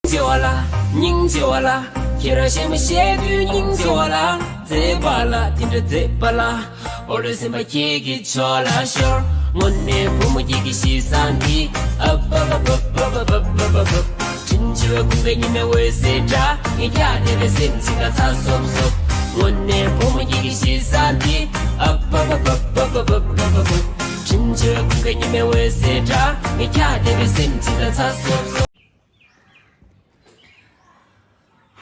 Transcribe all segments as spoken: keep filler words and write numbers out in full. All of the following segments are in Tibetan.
ཆེ་བ་ལ། སྙིང་རྗེ་བ་ལ། ཁྱེད་རང་གཞན་མ་བཤད་དུས་སྙིང་རྗེ་བ་ལ། མཛེས་པ་ལ་དེ་འདྲ་མཛེས་པ་ལ། འོ་རེ་སེམས་པ་ཁྱེད་ཀྱི་ཕྱོགས་ལ་ཤོར། དངོས་གནས་བུ་མོ་ཁྱེད་ཀྱི་གཤིས་བཟང་འདི། ཨ་བ་བ་བ། དྲིན་ཆེ་བའི་ཁུང་པའི་ཉི་མའི་འོད་ཟེར་འདྲ། ངས་ཀྱང་དེ་བས་སེམས་ཅིག་ལ་ཚ་སོབ་སོབ། དངོས་གནས་བུ་མོ་ཁྱེད་ཀྱི་གཤིས་བཟང་འདི། ཨ་བ་བ་བ། དྲིན་ཆེ་བའི་ཁུང་པའི་ཉི་མའི་འོད་ཟེར་འདྲ། ངས་ཀྱང་དེ་བས་སེམས་ཅིག་ལ་ཚ་སོབ་སོབ།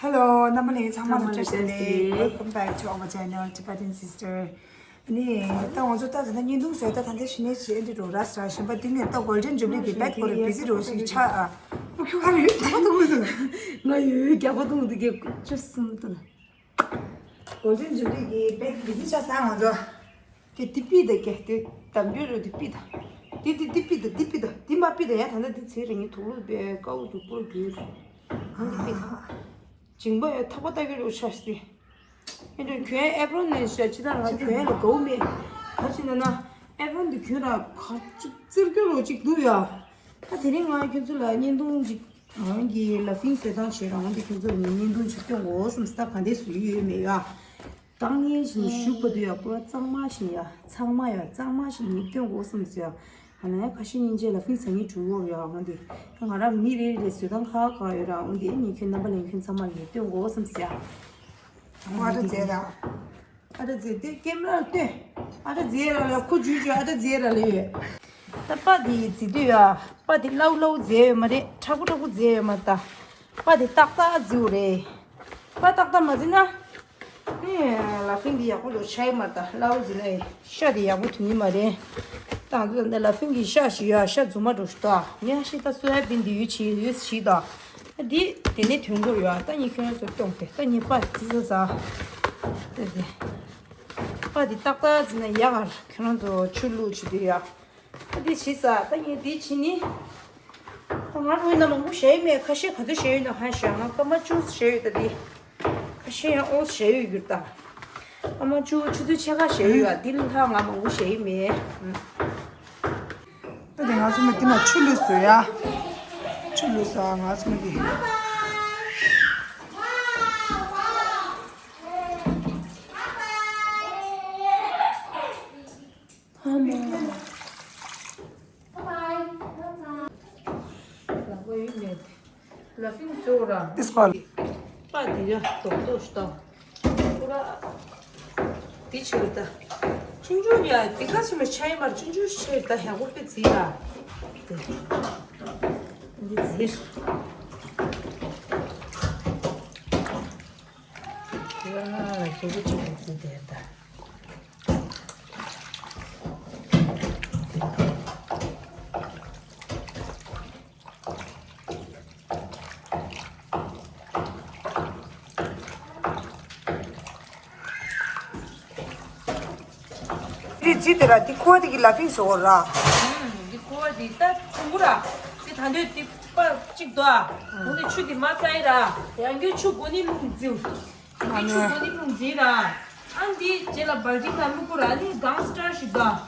Hello, རྣམ་པ་ལྷན་རྒྱས་ཚང་མ་ལ་བཀྲ་ཤིས་བདེ་ལེགས། Welcome back to our channel, Tibetan Sister. ཨ་ནི་ད་ང་ཚོ་ད་ད་ལྟ་བརྙན་ཐུང་བཟོས། ད་ད་ལྟ་གཞི་ནས་བྱེད་འདི་འགྲོ་ར་ས་གཞན་པ་འདི་ནས་ད་Golden Jubilee གི་བེད་ཁོ་རེ་བི་ཟི་རོ་ཞིག་ཆགས། ཨ་ཁྱོད་ག་རེ་རྒྱག་པ་འདུག་ཟེར། ང་ཡོད་རྒྱག་པ་འདུག་འདི་གས་ཅི་གསུང་འདུག Golden Jubilee གི་བེད་བི་ཟི་ཆགས་ས་ང་ཚོ། དེ་དེ་པི་ད་གེ་དེ་དམ་རྒྱུ་རུ་དེ་པི་ད། དེ་དེ་དེ་པི་ད་དེ་པི་ད་དེ་མ་པི་ད་ཡ། ད་ལྟ་དེ་ཚེ་རིང་ངའི་དུག་ལོག་པའི་དཀའ་བོ་དུག་པོར་གྱུར། ཨང་དེ་པི་ད། ཇིང་པ་ཡ་ཐག་པ་ལྟ་གི་རུ་ཆགས་སི། ཨེ་འདྲ་གྱོན་ཨེབ་རོན་ནས་ཤ་ཅི་ད་ང་གྱོན་ལ་དགའ་བོ་མེད། ག་ཅི་ན་ན་ཨེབ་རོན་དེ་གྱོན་ར་ག་ཅིག་བཙིར་གྱུར་རོ་ཅིག་འདུག་ཡ། ད་དེ་རིང་ང་ཁྱོད་ཚོ་ལ་བརྙན་ཐུང་ཅིག་རང་གི་ལ་ཕིང་བཟོ་སྟངས་བྱེད་རང་དེ་ཁྱོད་ཚོར་ངས་བརྙན་ཐུང་ཞིག་སྟོན་དགོས་བསམ་སྟབས་ག་འདྲས་བཟོ་ཡི་ཡོད་མེད་ཡ། དཀའ་ངལ་ཞིག་ཞུགས་པ་དུ་ཡ་པུ་ར་གཙང་མ་ཞིག་ཡ་ཚང་མ་ཡ་གཙང་མ་ཞིག་ངས་སྟོན་དགོས་བསམ་ཟེར་ཡ། ང་ལ་ཡ་ཁ་ཤས་སྙིང་རྗེ་ལ་ཕིང་ཟ་ངེས་གྲུ་བོར་ཡ་འོང་དེ། ང་རང་མི་རེ་རེ་བཟོ་སྟངས་ཁག་ཁག་ཡོད་ར་འོང་དེ་ངས་ཁྱོད་རྣམ་པ་ལ་ཁྱོད་ཚང་མ་ལ་ངས་སྟོན་དགོས་བསམ་ཟེར་ཡ། ཨ་ར་མཛེས་ར། ཨ་ར་མཛེས་དེ་ཀེམ་ར་ལ་སྟོན། ཨ་ར་མཛེས་ར་ལ་ཁུ་འཇུས་འཇུས་ཨ་ར་མཛེས་ར་ལ་ཡོད། ད་པ་དེ་མཛེས་དུས་ཡ། པ་དེ་སླ་བོ་སླ་བོ་མཛེས་ཡོད་མ་རེད། མཁྲེགས་པོ་མཁྲེགས་པོ་མཛེས་ཡོད་མ་རེད་ད། པ་དེ་ཏག་ཏག་མཛེས་པོ་རེད། པ་ཏག་ཏག་མ་མཛེས་ན། ཨེ། ལ་ཕིང་དེ་ཡག་པོ་ལོ་ཆ་ཡི་མ་རེད་ད། སླ་བོ་མཛེས་ན་ཨེ། ཤ་དེ་ཡག་པོ་ཐོན་གི་མ་རེད། ད་ང་ཚོ་ད་ལ་ཕིང་གི་ཤ་ཞིག་ཡོད་ཤ་རྫུན་མ་འགྲོ་ཞིག་ད། ངས་ཤི་ད་སོ་ཡ་བིན་དེ་ཡོད་ཆི་ཡོད་ཆི་ད། འདི་དེ་ནས་ཐོན་གྱི་ཡོད། ད་ངས་ཁྱོད་རང་ཚོར་སྟོན་ཏེ་ད་ངས་པ་རྩི་ས་ཟ། ད་དེ་པ་འདི་ཏག་ཏག་རྩི་ན་ཡག་ག་ཁྱོད་རང་ཚོ་ཆུ་བླུགས་བྱེད་དུས་ཡ། ད་འདི་བྱེད་ས་ད་ངས་འདི་བྱེད་ནི། ད་ང་འོ་ན་མང་པོ་བྱས་ཡོད་མེད། ཁ་ཤས་ག་ཚོད་བྱས་ཡོད་ན་ཧ་ཤ་ང་སྐར་མ་བཅུ་བྱས་ཡོད་ད་འདི། ཁ་ཤས་ཡང་ཨོ་བྱས་ཡོད་གྱུར་ད། སྐར་མ་བཅུ་ཆུ་ཚོད་ཕྱེད་ཀ་བྱས་ཡོད་ཡ། འདི་ལྷག་ང་མང་པོ་བྱས་ཡོད་མེད། ཨ། ད་དེ་ང་ཚོ་མ་དེ་ན་ཆུ་ལུད་བཟོ་ཡ། ཆུ་ལུད་བཟོ་ང་ཚོ་མ་གི། ཨ་མ། ལག་པ་ཡིན་མེད། ལ་ཕིང་བཟོ་ར། This one. པ་དེ་ཡ་ཏོག་ཏོག་ཞིག་དང་། པུ་ར། དེ་ཆེ་རུ་ད། ཆུང་ཆུང་ཡ་དེ་ག་ཚོད་མ་ཆ་ཡི་མར་ཆུང་ཆུང་ཆེ་རུ་ད་ཡག་པོ་དཔེ་རྩིས་ར། དེ། འདི་རྩིས། དེ་ག་ང་ལ་གཟུགས་པོ་ཆེ་རུ་རྩིས་དེ་ད། དེ་ཅི་དེ་ར་དེ་ཁོ་དེ་གི་ལ་ཕིང་སོ་ར། འདི་ཁོ་དེ་ད་ཆུང་གུ་ར། དེ་ད་འདོད་དེ་པ་གཅིག་དོ་ཨ། འོ་དེ་ཆུ་དེ་མ་ཚ་ཡི་ར། ཡང་རྒྱུ་ཆུ་གོ་ནི་ལུང་རྫིའུ། འདི་ཆུ་གོ་ནི་ལུང་རྫི་ར། ཨ་འདི་རྗེས་ལ་བལ་ཇིག་ན་ལུ་གུ་ར་ནི་གང་སི་ཊར་ཞིག་དོ་ཨ།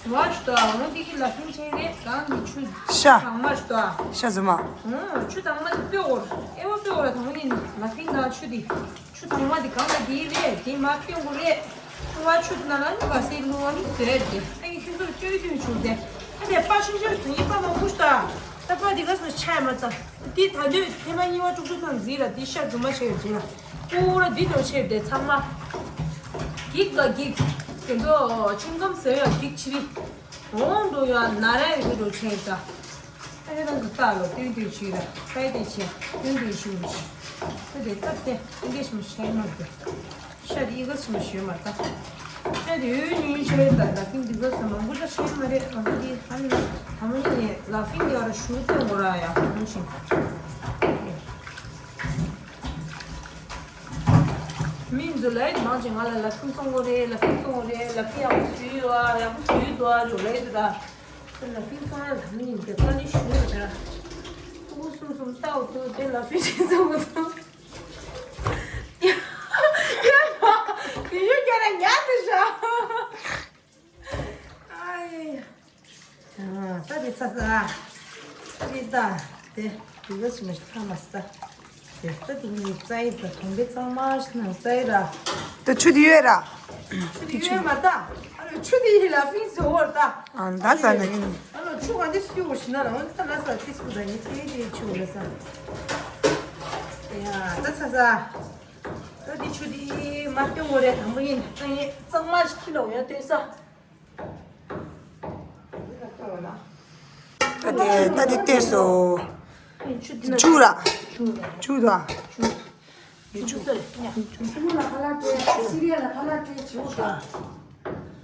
བ་ཞིག་དོ་ཨ། འོ་འདི་གི་ལ་ཕིང་ཆེན་རེད། གང་གི་ཆུ་ཤ། དྭངས་མ་ཞིག་དོ་ཨ། ཤ་རྫུན་མ། ཨོ་ཆུ་དྭངས་མ་དེ་སྤོས་འོར་ཨེ་བ་སྤོས་འོར་དང་ནི་ལ་ཕིང་ན་ཆུ་དེ། ཆུ་དྭངས་མ་དེ་གང་ལ་དེའི་རེད་དེ་མ་སྟོན་དགོས་རེད། ཁུ་བ་ཆུ་དེ་ན་ལ་ནི་བ་སའི་ལུ་བ་ནི་བཟོས་རེད། ཨ་ཡི་ཁྱོད་ཚོར་བཅོས་ཐུན་བྱུང་སྟེ་ཨ་དེ་པ་ཤིང་ཤར་དུ་ཡིན་པ་མང་པོ་ཞིག་དང་ད་པ་དེ་ག་སོ་ཆ་ཡ་མ་ད་དེ་ད་དུས་ཐེངས་མ་གཉིས་པ་དཀྲུག་དཀྲུག་དང་འཛིན་ལ་དེ་ཤ་རྫུན་མ་ཆེ་ཡོད་ཅེ་ལ་ཀུ་ར་དེ་འགྲོ་ཆེ་རེད་ཚང་མ། འགྱིག་ལ་འགྱིག་དེ་ཚོ་ཆུང་སྐམ་ཟེར་ཡ་འགྱིག་ཆི་རི། འོང་འགྲོ་ཡ་ན་ར་ཡི་གི་འགྲོ་ཆེན་ད། ཨ་ནི་ང་ཚོ་ལྟ་ལོ་སྟོན་དུས་ཆུ་ར་ཕའི་དེ་ཆེ་སྟོན་དུས་ཆུ་རུ་ཆེ། ཨ་དེ་སྟབས་དེ་ཨ་འདྲེ་ཞིམ་ཆེ་མ་དེ། ཤ་དེ་ཡི་ག་ཞིམ་ཞོད་མ་ད། ཤ་དེ་ཡོད་ཉུང་ཆེ་ད་ལ་ཕིང་དེ་ག་ས་མང་པོ་ཅག་ཆེ་མ་རེད། ང་ཚོ་དེ་ཨ་ནི་ད་མ་ཉིད་ནས་ལ་ཕིང་དེ་ཨ་ར་ཞུ་སྟོན་གོ་ར་ཡ་ཧོན་ཤིང་། མི་ཚོ་ལ་མང་ཆེ་ང་ལ་ལ་ཕིང་བཙོང་གོ་རེད། ལ་ཕིང་བཙོང་གོ་རེད། ལ་ཕིང་ཡག་པོ་བཟོས་ཡོད་ཨ། ཡག་པོ་བཟོས་འདུག་ཨ་རེད་ལ་ཡོད་ད། ལ་ཕིང་བཙོང་ཡ་ལ་མི་ཡིན་དེ་ཀ་ནི་ཞུ་ཡོད་ད། ཕྲུ་གུ་གསུམ་གསུམ་ལྟ་འོ་ཐུ་དེ་ལ་ཕིང་ཞིག་བཙོང་གོ་ཐུ། ཡ་ཡ་མ་དེ་ཡོད་ཀྱ་ན་ཉག་དེ་ཤ། ཨའི། ད་དེ་ཚ་ས། ད་དེ་ད་དེ། དེ་ག་སུ་མ་ཤི་ཁ་མ་སི་ད། དེ་ལྟ་དེ་ནི་རྩ་ཡི་ད་གྲོང་པའི་གཙང་མ་ཞིག་ན་རྩ་ཡི་ར། ད་ཆུ་དེ་ཡོད་ར། ཆུ་དེ་ཡོད་མ་ད། ཨ་ལོ་ཆུ་དེ་ཡི་ལ་ཕིང་ཟེར་བོར་ད། ཨ་ད་ཟ་ན་ཡིན། ཨ་ལོ་ཆུ་ག་འདི་སུ་ཡོད་ཤི་ན་ལ་འོན་ད་ལ་ས་ཏིས་ཀུ་ད་ཡི་དེ་དེ་ཆུ་ལ་ས། ཡ་ད་ཚ་ས། ད་དེ་ཆུ་དེ་མ་སྟོན་བོར་རེ་དང་པོ་ཡིན་ད་ཡི་གཙང་མ་ཞིག་ཁྱི་ལ་འོ་ཡ་སྟོན་ས། ད་དེ་ད་དེ་བལྟས་སོ། ཆུ་ར། ཆུ་དང་། ཆུ་ཚོད་ཉ།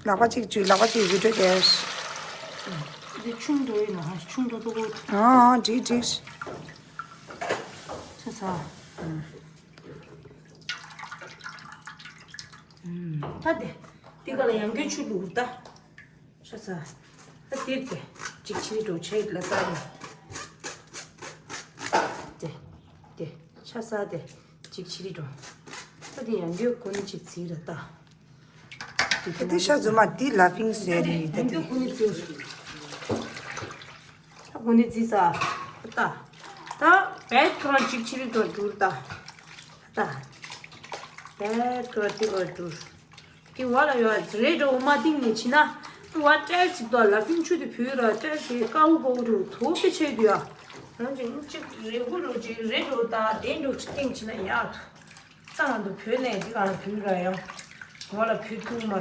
ལག་པ་གཅིག་ཆུ་ལག་པ་གཅིག་བི་ཌིའོ་རྒྱས། འདི་ཆུང་འགྲོ་ཡིན་ན་ཆུང་འགྲོ་འགྲོ་གོ། ཨ་འགྲིག་འགྲིག་ཚ་ཚ། ད་དེ་དེ་ག་ལ་ཡང་གོས་ཆུ་བླུགས་ད། ཤ་ས། ད་དེར་དེ་གཅིག་ཕྱིར་འགྲོ་ཆེད་ལ་ས་རེད། དེ་དེ་ཤ་ས་དེ་གཅིག་ཕྱིར་འགྲོ། ད་དེ་ཡང་གོས་གོ་ནི་གཅིག་ཚིག་རེད་ད། དེ་དེ་ཤ་ཟུ་མ་དེ་ལ་ཕིང་ཟེར་རེད་ད་ཡང་གོས་གོ་ནི་ཚིག་ད་གོ་ནི་ཚིག་ས། ད་ད་བད་ཁོ་རང་གཅིག་ཕྱིར་འགྲོ་འགྲོ་ད། ད། བད་ཁོ་རང་དེ་ག་འགྲོ། དེ་བ་ལ་ཡོད་རེད་འགྲོ་མ་ཏིང་ནས་ཕྱིན་ན། བ་ཏྲལ་ཅིག་ཏོ་ལ་ཕིང་ཆུ་དེ་བུས་ར་ཏྲལ་དེ་དཀའ་བོ་དཀའ་བོ་འགྲོ་ཚོ་དེ་ཆེ་དུ་ཡ། རང་ཅིག་ཅིག་རེ་དགུ་འགྲོ་ཅིག་རེ་འགྲོ་ད་དེ་འགྲོ་ཅིག་ཏིང་ཕྱིན་ན་ཡག་ཐུ། ཙང་དུ་བུས་ནས་དེ་ག་ལ་བུས་ར་ཡང་། བ་ལ་བུས་ཐུག་མ་ར།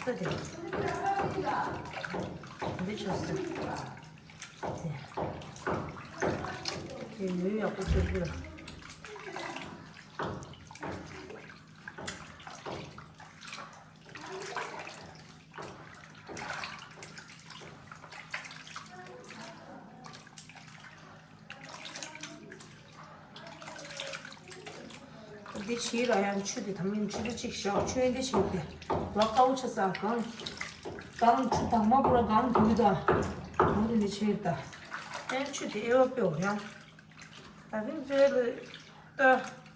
ད་དེ། འདི་ཆོག་སེ། དེ། དེ་ཡུན་ཡག་པོ་ཟེར་གི་ལ། འདི་བྱིས་ལ་ཡང་ཆུ་དེ་དམ་ཡིན་ཆུ་ཚོད་གཅིག་བཞག་ཆུ་ཡོན་འདི་བྱིས་ཏེ་ལ་ཀའུ་ཆ་ས་གང་གང་ཆུ་དང་མ་པུ་ར་གང་དུས་ད་མུ་དེ་འདི་བྱིས་ད་ཡང་ཆུ་དེ་ཨེ་བ་པེའོ་ཡང་ད་ཕིང་ཚོའི་ལ་ད་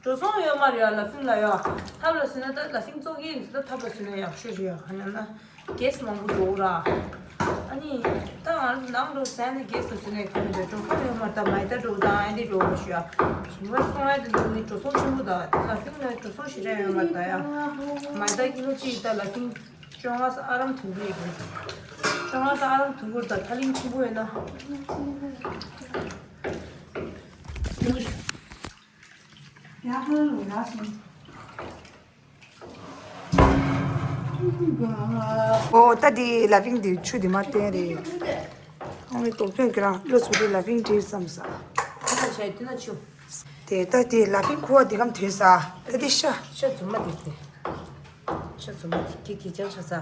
འགྲོ་སོང་ཡོད་མ་རེད་ཡ་ལ་ཕིང་ལ་ཡ་ཐབ་ལ་སུན་ན་ད་ལ་ཕིང་ཙོག་གི་ཡིན་ད་ཐབ་ལ་སུན་ན་ཡག་ཤོས་རེད་ཡ་ཧ་ན་ན། གེ་སི་མང་པོ་འགྲོ་ར། ཨ་ནི། ད་ང་ཚོ་ནང་འགྲོ་ཟེར་ནས་གེ་སི་ཟེར་ནས་ག་མི་འདྲ་འགྲོ་སོང་ཡོད་མ་རེད་ད་མ་ཡི་ད་འགྲོ་དང་ཨ་འདི་འགྲོ་བ་ཞུ་ཡ། ཞིང་པ་སོང་ཨ་འདི་འགྲོ་ནི་འགྲོ་སོང་ཆེན་པོ་ད་ལ་ཕིང་ན་འགྲོ་སོང་ཞེ་དྲག་ཡོད་མ་རེད་ད་ཡ། མ་ཡི་ད་ཀི་ལོ་གཅིག་ད་ལ་ཕིང་བཅོ་ལྔ་ས་ཨ་རམ་དུང་གི་ཡོད་གི། བཅོ་ལྔ་ས་ཨ་རམ་དུང་གི་ད་ཐ་ལིང་ཆེན་པོ་ཡོད་ན། ཡ་ཧང་ལ་སོང་། ཨོ་ད་དེ་ལ་ཕིང་དེ་ཆུ་དེ་མ་བསྟན་རེད། ཨང་ལི་ཏོག་ཕན་ཁྱེད་རང་བློ་སུ་དེ་ལ་ཕིང་བྲིས་བསམ་ས། ད་ཆ་དེ་ན་ཆུ། དེ་ད་དེ་ལ་ཕིང་ཁུ་བ་དེ་གམ་དོད་ས། ད་དེ་ཤ། ཤ་རྫུན་མ་དེ་དེ། ཤ་རྫུན་མ་དེ་དེ་དེ་ཅང་ཤ་ས།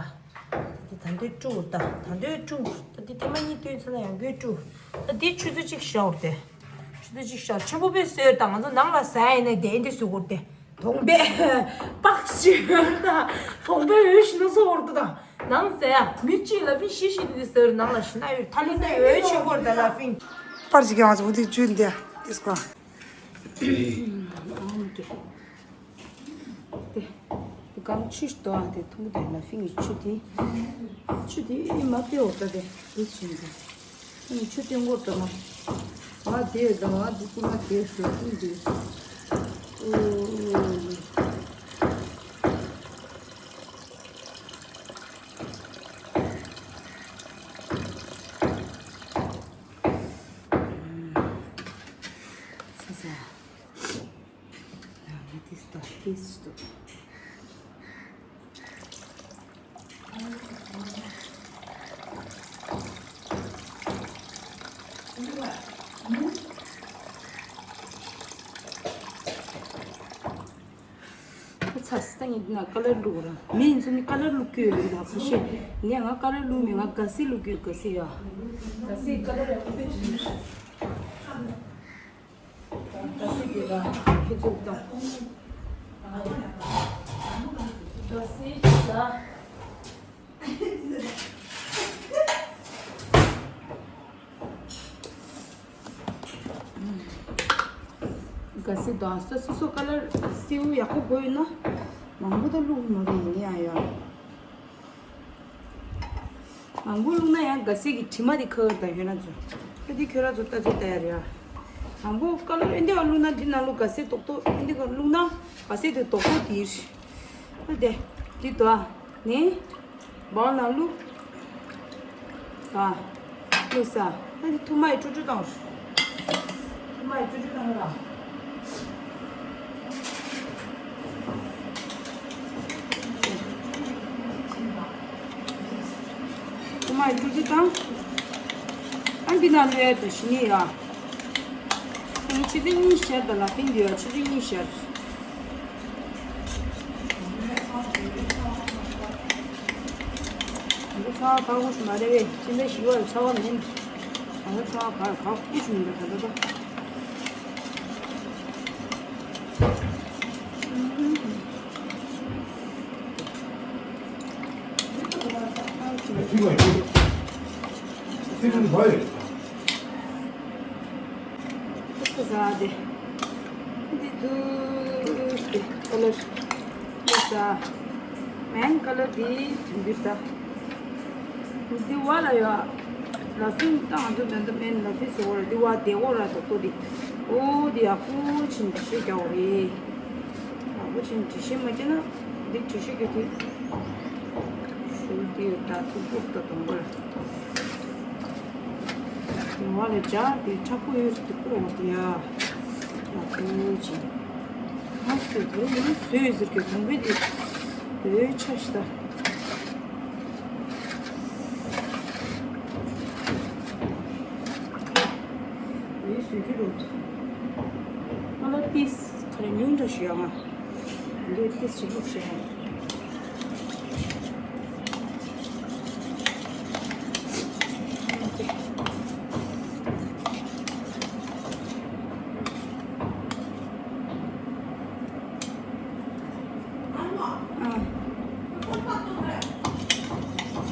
དེ་ད་འདོད་བཀྲུ་ད་ད་འདོད་བཀྲུ། ད་དེ་ཐེངས་མ་གཉིས་བཏོན་ཚར་ན་ཡང་འགོས་བཀྲུ། ད་དེ་ཆུ་ཚོད་གཅིག་ཤ་བར་དེ། ཆུ་ཚོད་གཅིག་ཤ་ཆེན་པོ་པས་ཟོས་ད་ང་ཚོ་ནང་ལ་ཟ་ཡིན་ན་དེ་འདི་སུ་གོ་དེ། གདོང་པས་པགས་ཤི་ཡོད་ད། གདོང་པས་འོད་ཤི་ན་སོ་བོར་དུ་ད། ནང་ཟེར་ཡ་མི་གཅིག་ལ་ཕི་ཤི་ཤི་དེ་ཟེར་ནང་ལ་ཤི་ན་ཡོད་ཐ་ལི་ན་འོད་ཤི་བོར་ད་ལ་ཕིང་། པར་ཅིག་ཡང་ཚོ་དེ་བཅུད་འདི་ཏིས་ཀ། དེ་གང་ཆུ་ཞིག་དོ་ཨ་དེ་ཐུང་དེ་ལ་ཕིང་གི་ཆུ་དེ་ཆུ་དེ་ཨི་མ་པེ་འོ་ད་དེ་དུ་ཕྱིན་དེ། ཆུ་ཏེ་མགོ་ཏོ་མ། ང་དེ་དང་ང་དེ་ཀུ་མ་དེ་ཞོ་ཀུན་དེ། ཨོ། ས་ས། ང་དེ་སྟོ་དེ་སྟོ། ཚ་སི་ཏང་ཡིན་ན་ཀ་ལར་བླུག་ར། མི་ཡིན་ཚོ་ནི་ཀ་ལར་བླུག་གི་ཡོད་རེད་ལ་ཁུ་ཤེས། ངས་ང་ཀ་ལར་བླུག་མེད་ང་ག་སི་བླུག་གི་ཡོད་ག་སི་ཡ། ག་སི་ཀ་ལར་ཡག་པོ་ཡོད་རེད། ག་སི་དེ་ལ་ཁེ་ཚུགས་དང་། ག་སི་ཅི་ལ། ག་སི་དང་སོ་སོ་སོ་ཀ་ལར་སེའུ་ཡག་པོ་དགོས་ཡོད་ན་མང་པོ་ད་བླུག་མ་རེད་ཡིན་ཡ་ཡ། ང་ དང་པོ་བླུགས་ན་ཡང་ག་སེ་གི་དྲི་མ་དེ་ཁ་ཡོར་དང་ཡོད་ན་ཚོ། ད་དེ་ཁྱོད་རང་ཚོ་ལྟ་ཚུལ་ལྟ་ཡ་རེད་ཨ། དང་པོ་ཀ་ལོར་ཨེ་འདི་བ་བླུགས་ན་འདི་ནང་ལོ་ག་སེ་རྡོག་རྡོག་ཨེ་འདི་ག་བླུགས་ན་ག་སེ་དེ་རྡོག་རྡོག་དེ་རེད། ད་དེ་འདི་དོ་ཨ་ནི། བང་ལ་བླུགས། ཨ། བླུགས་ས། ཨ་ནི་ཐུར་མ་ཡི་ཀྲུ་ཀྲུ་བཏང་། ཐུར་མ་ཡི་ཀྲུ་ཀྲུ་བཏང་ར། ཐུར་མ་ཡི་ཀྲུ་ཀྲུ་བཏང་། ཨ་འདི་ན་ལོས་དུ་ཞི་ནི་ཡ། ཨ་ནི་ཆུ་ཚོད་གཉིས་ཤར་དང་ལ་ཕིང་འདི་ཡ་ཆུ་ཚོད་གཉིས་ཤར། ང་ཚོ་ཚ་བ་ཁག་པོ་ཞིག་མ་རེད་པས། ཅི་འདྲ་ཞིག་བར་ཚ་བ་མིན། ང་ཚོ་ཚ་བ་ཁག་ཁག་པོ་ཞིག་མིན་པ་ད་ལྟ་ད། ཁོ་ཚོ་ཟ་དེ། འདི་དུ་དེ་ཁ་ལར་དེ་ཟ། མེན་ཁ་ལར་དེ་དུ་འདི་ཟ། འདི་བ་ལ་ཡོད། ལ་ཕིང་ད་ང་ཚོ་མེན་ད་མེན་ལ་ཕིང་ཟེར་བ་ར་འདི་བ་དེ་བ་ར་དོག་པོ་དེ། ཨོ་དེ་ཡག་པོ་ཕྱིན་འགྲེལ་བཤད་རྒྱག་དགོས་རེད། ཡག་པོ་ཕྱིན་འགྲེལ་བཤད་མ་རྒྱག་ན་འདི་འགྲེལ་བཤད་རྒྱག་དུས། ཞུ་དེ་ད་ཐུག་པོ་ད་དོག་པོ་ར། ངོ་ལ་ཇ་དེ་ཁྲ་པོ་ཡོད་དེ་ཀོ་དེ་ཡ། ཡ་ཀོ་ཅི། ཧ་སི་དེ་ཡོད་སོས་ཟེར་གི་གོང་པོ་དེ། ཡོད་ཆ་ཤི་ད། ཡོད་སོས་ཀྱི་རུ། ང་ལ་ཏིས་ཁ་རེ་ཉུང་འདྲ་ཞུ་ཡ་ང་། འདི་ཏིས་ཅི་ལུགས་ཤེས།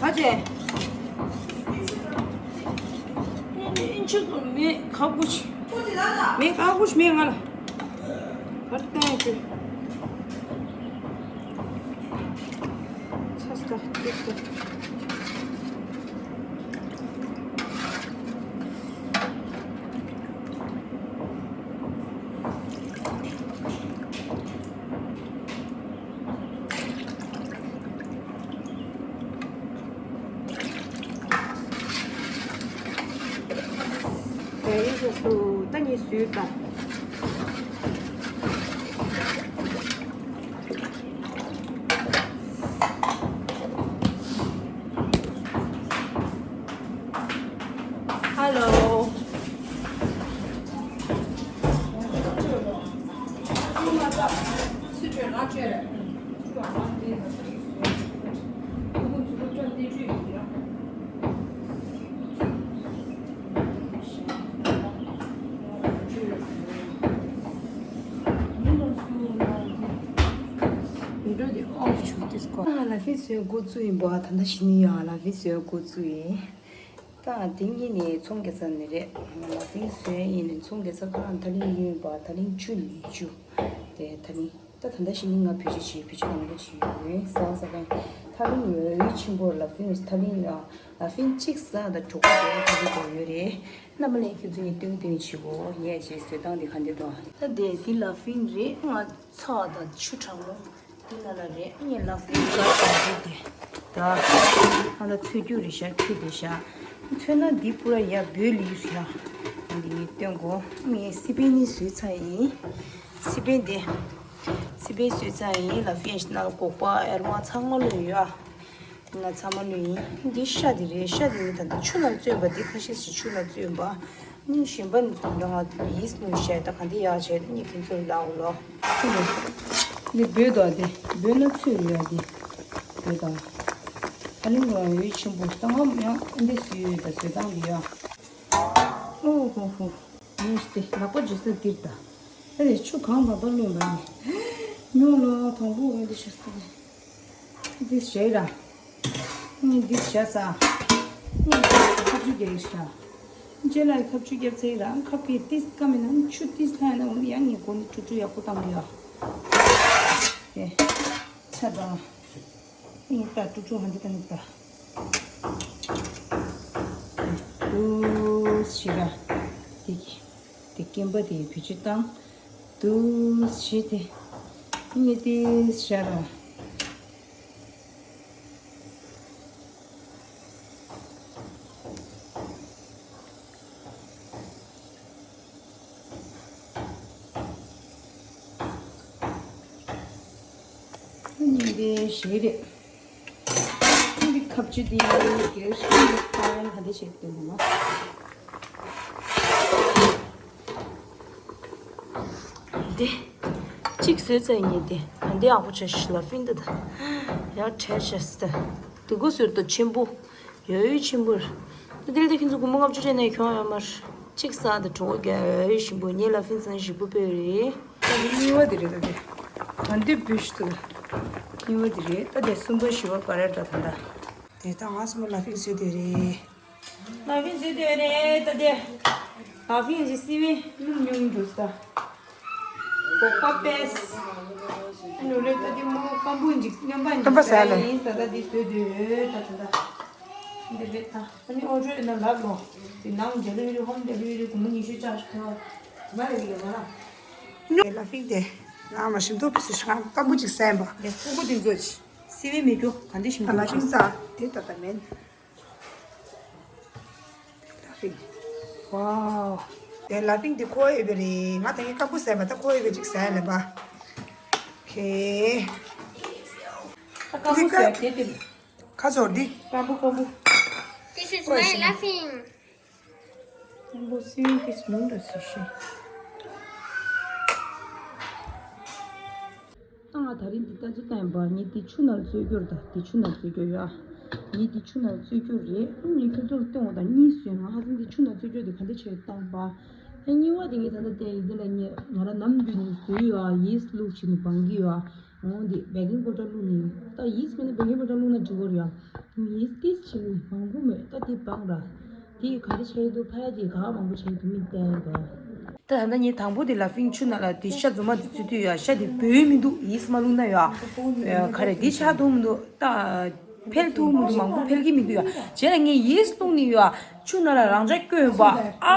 ཨ་ཅེ། ཨིན་ཆི་གོ་མེ་ཁ་བུ་ཆི། མེ་ཁ་བུ་ཆི་མེ་ང་ལ། བར་ཏན་ཅུ། ཚ་སྟ་ཏི་སྟ། དེ་རིང་སོ་སོ་ད་ནི་སུས་ད། Hello. འགྲོ་དེ་ཨོ་ཆུ་དེ་སྐོར། ལ་ཕི་སོའི་འགོ་བཙུགས་ཡིན་པ་ད་ལྟ་ཤི་ནི་ཡ་ལ་ཕི་སོའི་འགོ་བཙུགས་ཡིན། ད་དེ་གཉིས་ནི་ཚོང་རྒྱག་ས་ནི་རེད། ལ་ཕིང་སོན་ཡིན་ནི་ཚོང་རྒྱག་ས་ཁ་ཐ་ལིང་ཡོད་པ་ཐ་ལིང་བཅུ་ནི་བཅུ། དེ་ཐ་ལིང་ད་ད་ལྟ་ཤི་ནི་ང་བེད་སྤྱོད་བྱེད་བེད་སྤྱོད་རང་པོ་བྱེད་ཡོད་ས་ས་གང་ཐ་ལིང་ཡོད་ཆེན་པོ་ལ་ཕིང་ཐ་ལིང་ཡ་ལ་ཕིང་གཅིག་ས་ད་གྲོགས་པོ་དེ་ཐ་ལིང་དེ་ཡོད་རེད། རྣམ་པ་ལས་ཁྱོད་ཚོ་ཡིན་སྟོན་སྟོན་བྱེད་གོ་ཡས་བྱེད་བཟོད་སྟངས་དེ་ག་འདྲ་འདུག་ད་དེ་དེ་ལ་ཕིང་རེད་ང་། ཚྭ་དང་ཆུ་གྲང་མོ། འདི་ལ་ལ་རེད་ཨ་ནི་ལ་ཕིང་ག་དང་འདི་དེ། ད། ཨ་ད་ཚོད་རྒྱུ་རེད་ཤག་ཁྱོད་དེ་ཤག་ཚོད་ན་འདི་པུ་ར་ཡ་བོད་ལི་རེད་ཤག་འདི་ནི་སྟོན་གོ་ངས་སི་པན་ནི་བཟོས་ཚར་ཡིན། སི་པན་དེ། སི་པན་བཟོས་ཚར་ཡིན་ལ་ཕིང་ནང་སྒོག་པ་ཨེར་མ་ཚང་མ་ལོས་ཡོད་ཨ། ང་ཚང་མ་ལོས་ཡིན། འདི་ཤ་དེ་རེད་ཤ་དེ་ནི་ད་ལྟ་ཆུ་ལ་བཙོས་པ་འདི་ཁ་ཤས་ཤིག་ཆུ་ལ་བཙོས་པ། ནི་གཞན་པ་ནི་ཚོང་འདྲ་ང་ཡིས་ནུས་བཤད་ད་ག་འདི་ཡག་བྱས་ནི་ཁྱེད་ཚོ་ལའོ་ལོ། ནི་བོད་དོ་དེ་བོད་ན་ཚོད་ཡོད་དེ། བོད་དང་། ད་ནི་ང་ཡོད་ཆེན་པོ་ད་ང་ཡང་འདི་སུ་ཡོད་ད་བཟོད་སྟངས་འདི་ཡ། ཨོ་ཧོ་ཧོ། ནི་སྟེ་ལག་པ་ཇི་སྲིད་འདིར་ད། ཨ་ནི་ཆུ་གང་བ་བ་ལོན་པ་ནི། ཉོ་ལོ་དང་པོ་འོན་ཏེ་ཤི་སྟེ། འདི་བྱས་ར། ཨ་ནི་འདི་བྱས་ས། ཨ་ནི་ཁ་ཆུ་རྒྱག་ཤ། རྗེས་ལ་ཁ་ཆུ་རྒྱག་ཚེ་ར་ཁ་པའི་ཏིས་ཀ་མེད་ན་ཆུ་ཏིས་ལྷག་ན་འོན་ཡང་ངས་གོ་ནི་ཆུ་ཆུ་ཡག་པོ་བཏང་གི་ཡ། དེ། ཆ་ད། ཨ་ནི་ད་ཆུ་ཆུ་ཧ་འདི་ད་ནི་ད། དུ་ཞི་ར། དེ་དེ་སྐེམ་པ་དེ་བུ་ཆུ་བཏང་། དུ་ཞི་དེ་ཉི་དེ་ཤ་ར། ཉི་དེ་ཞི་རེད། འདི་ཁབ་ཆུ་འདི་གལ་སྲིད་ཡོད་ན་ག་འདྲ་བྱེད་དགོས་ན། འདི་གཅིག་བཟོས་ཚར་ཡིན། འདི་འདི་ཡག་པོ་བྱས་ཤིག་ལ་ཕིན་འདི་ད་ཡག་བྲལ་བྱས་སི་ད། འདི་གུ་ཟུར་དུ་ཆེན་པོ་ཡོད་ཡོད་ཆེན་པོར། འདི་འདི་ལྟ་ཁྱེད་ཚོ་སྒོར་མོ་ལྔ་བཅུ་སྤྲད་ནས་གྱོང་ཡོད་མར། གཅིག་ཟ་དང་གྲོགས་རྒྱག་ཡོད་ཡོད་ཆེན་པོ། ངས་ལ་ཕིན་ཚང་ཞིག་པོ་སྤོས་རེད། ད་འདི་གཉིས་པ་འདི་རེད། ད་འདི་ག་འདི་བུ་ཞིག་ཏུ་གཉིས་པ་འདི་རེད། ད་འདི་གསུམ་པ་བཞི་པ་ག་རེ་ད་ད་ད། དེ་ད་ང་སུ་མ་ལ་ཕིག་བཟོས་དེ་རེད། ལ་ཕིག་བཟོས་དེ་རེད། ད་དེ་ལ་ཕིག་ཅི་སི་བི་སྣུམ་ཉུང་འགྲོ་ས། གོ་ཀ་པེས། ཨ་ནུ་རེད། ད་དེ་མོ་སྐམ་པོ་འཇིག་སྣོན་པ་སྣོན་པ་འཇིག་ཟ་ལེ་ཡིན་ས། ད་དེ་བཟོས་དེ་ད་ད་ད། འདི་རེད་ད། ཨ་ནི་ཨོ་ཌར་ཡོད་ན་ལབ་ལོ། དེ་ནང་ཌེ་ལི་ཝ་རི་ཧོམ་ཌེ་ལི་ཝ་རི་སྒོར་མོ་ཉི་ཤུ་ཅར་ཇི་ཐོབ། མ་རེད་ཡོད་མ་ལ། ལ་ཕིག་དེ་ང་མ་ཞིམ་ཐུབ་པི་སི་ཤང་སྐམ་པོ་ཅིག་སེམས་པ། ཡ་ཁུ་ཁུ་དེ་ཚོ་ཅི། སི་བི་མི་རྒྱུ་ག་འདི་ཞིམ་ད་ལ་ཅིག་ས་དེ་ད་ད་མེན། ལ་ཕིག་ཝའོ། དེ་ལ་ཕིག་དེ་ཁོ་ཡོད་པ་རེད། ང་ད་ངའི་སྐམ་པོ་སེམས་པ་ད་ཁོ་ཡོད་པ་ཅིག་སེམས་ལེ་པ། ཁེ། ད་སྐམ་པོ་སེམས་དེ་དེ། ཁ་ཚོར་འདི། སྐམ་པོ་སྐམ་པོ། This is my laughing. སྐམ་པོ་སི་བི་དེ་སྨུག་འདྲ་སི་ཤི། ད་ང་དེ་རིང་འདི་ལྟ་ཅི་བསྟན་པ། ངས་འདི་ཆུ་ནང་བཙོས་རྒྱུར་ད་འདི་ཆུ་ནང་བཙོས་རྒྱུ་ཡ། ངས་འདི་ཆུ་ནང་བཙོས་རྒྱུ་རེད། ངས་ཁྱོད་ཚོར་སྟོན་འོ་ད་གཉིས་བཟོས། ང་ཧ་ཚང་འདི་ཆུ་ནང་བཙོས་རྒྱུ་འདི་ག་འདྲ་བྱས་བཏང་པ། ཨ་གཉིས་པ་དེ་ངས་ད་ལྟ་བལྟས་ཡིན། འདི་ལ་ངས་ང་རང་ནམ་རྒྱུན་ནས་བཟོས་ཡོད་ཨ། ཡིས་བླུགས་བྱས་ནས་སྦང་གི་ཡོད་ཨ། འོང་འདི་བེ་ཀིང་པའུ་ཌར་བླུགས་ནས། ད་ཡིས་མེད་ན་བེ་ཀིང་པའུ་ཌར་བླུགས་ན་འགྲིག་གི་རེད་ཡ། ཡིས་ཏིས་བྱས་ནས་མང་པོ་མེད། ད་དེ་སྦང་ར། དེ་ག་རེ་བྱས་འདུག་ཕ་ཡ་དེ་ག་མང་པོ་བྱས་འདུག་མིག་བལྟས་འདུག་ད་ད་ལྟ་ངས་དང་པོ་དེ་ལ་ཕིང་ཆུ་ནང་ལ་དེ་ཤ་རྫུན་མ་དེ་བཙོས་དུས་ཡ། ཤ་དེ་སྦོས་མི་འདུག་ཡིས་མ་བླུགས་ན་ཡ། ག་རེ་དེ་ཆགས་ཐུབ་མི་འདུག་ད་འཕེལ་ཐུབ་མི་འདུག་མང་པོ་འཕེལ་གྱི་མི་འདུག་ཡ། རྗེས་ལ་ངས་ཡིས་བླུགས་ནས་ཡ། ཆུ་ནང་ལ་རང་འཇགས་བསྐྱོན་པ། ཨ་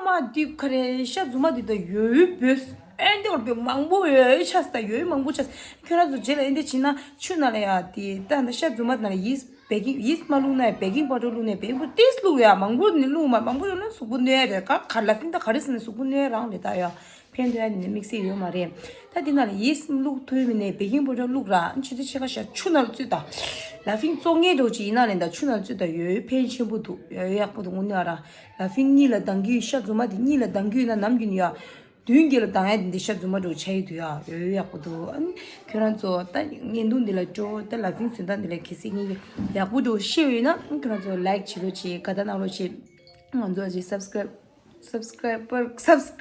མ་དེ་ག་རེ་ཤ་རྫུན་མ་དེ་ད་ཡོད་ཡོད་སྦོས། ཨེ་འདི་བར་པའི་མང་པོ་ཡོད་ཆགས་ད་ཡོད་མང་པོ་ཆགས། ཁྱོད་རང་ཚོ་རྗེས་ལ་ཨེ་འདི་བྱེད་ན་ཆུ་ནང་ལ་ཡ་དེ་ད་ད་ཤ་རྫུན་མ་ནང་ལ་ཡིས་བེ་ཀིང་ཡིས་མ་བླུགས་ན་ཡ། བེ་ཀིང་པའུ་ཌར་བླུགས་ན་ཡ། བེ་ཀིང་པའུ་ཌར་ཏིས་བླུགས་ཡ། མང་པོ་ནི་བླུགས་མ། མང་པོ་བླུགས་ན་གཟུགས་པོ་གནོད་ཡ་རེད། ག་ག་ལ་ཕིང་ད་ག་རེ་ཟེར་ན་གཟུགས་པོ་གནོད་ཡ་རང་རེད་ད་ཡ། ཕན་ཐོགས་ཡ་ནི་དམིགས་བསལ་ཡོད་མ་རེད། ད་འདི་ནང་ལ་ཡིས་བླུགས་ཐུབ་མིན་ནས་བེ་ཀིང་པའུ་ཌར་བླུགས་ར། ཆུ་ཚོད་ཕྱེད་ཀ་ཤ་ཆུ་ནང་ལ་བཙོས་ད། ལ་ཕིང་བཙོ་མཁན་འདྲ་བོ་ཅིག་ཡིན་ན་ལེན་ད་ཆུ་ནང་ལ་བཙོས་ད་ཡོད་ཕན་ཆེན་པོ་འདུག་ཡོད་ཡག་པོ་འདུག་དངོས་གནས་ཨ་ར། ལ་ཕིང་གཉིས་ལ་འདང་གི་ཡོད། ཤ་རྫུན་མ་དེ་གཉིས་ལ་འདང་གི་ཡོད་ན་ནམ་རྒྱུན་ཡ། མདུན་གྱི་ལ་འདང་ཡ་དེ་འདི་ཤ་རྫུན་མ་འདྲ་བོ་ཆགས་ཡི་འདུག་ཡ། ཡོད་ཡོད་ཡག་པོ་འདུག་ཨ་ནི་ཁྱོད་རང་ཚོ་ད་བརྙན་ཐུང་འདི་ལ་སྤྲོ་ད་ལ་ཕིང་ཟོན་སྟངས་འདི་ལ་གལ་སྲིད་ངེད་ཀྱི་ཡག་པོ་འདྲ་བོ་ཤེས་ཡོད་ན་ཁྱོད་རང་ཚོ་ལའིག་བྱེད་རོགས་བྱེད། དགའ་རྟགས་གནང་རོགས་བྱེད། ང་ཚོ་ཨ་ཅེ་སབ་སི་ཀ་རེབ་སབ་སི་ཀ་རའི་བར་སབ་སི་ཀ་རའི་བར་སབ་སི་ཀ་རའི་བར།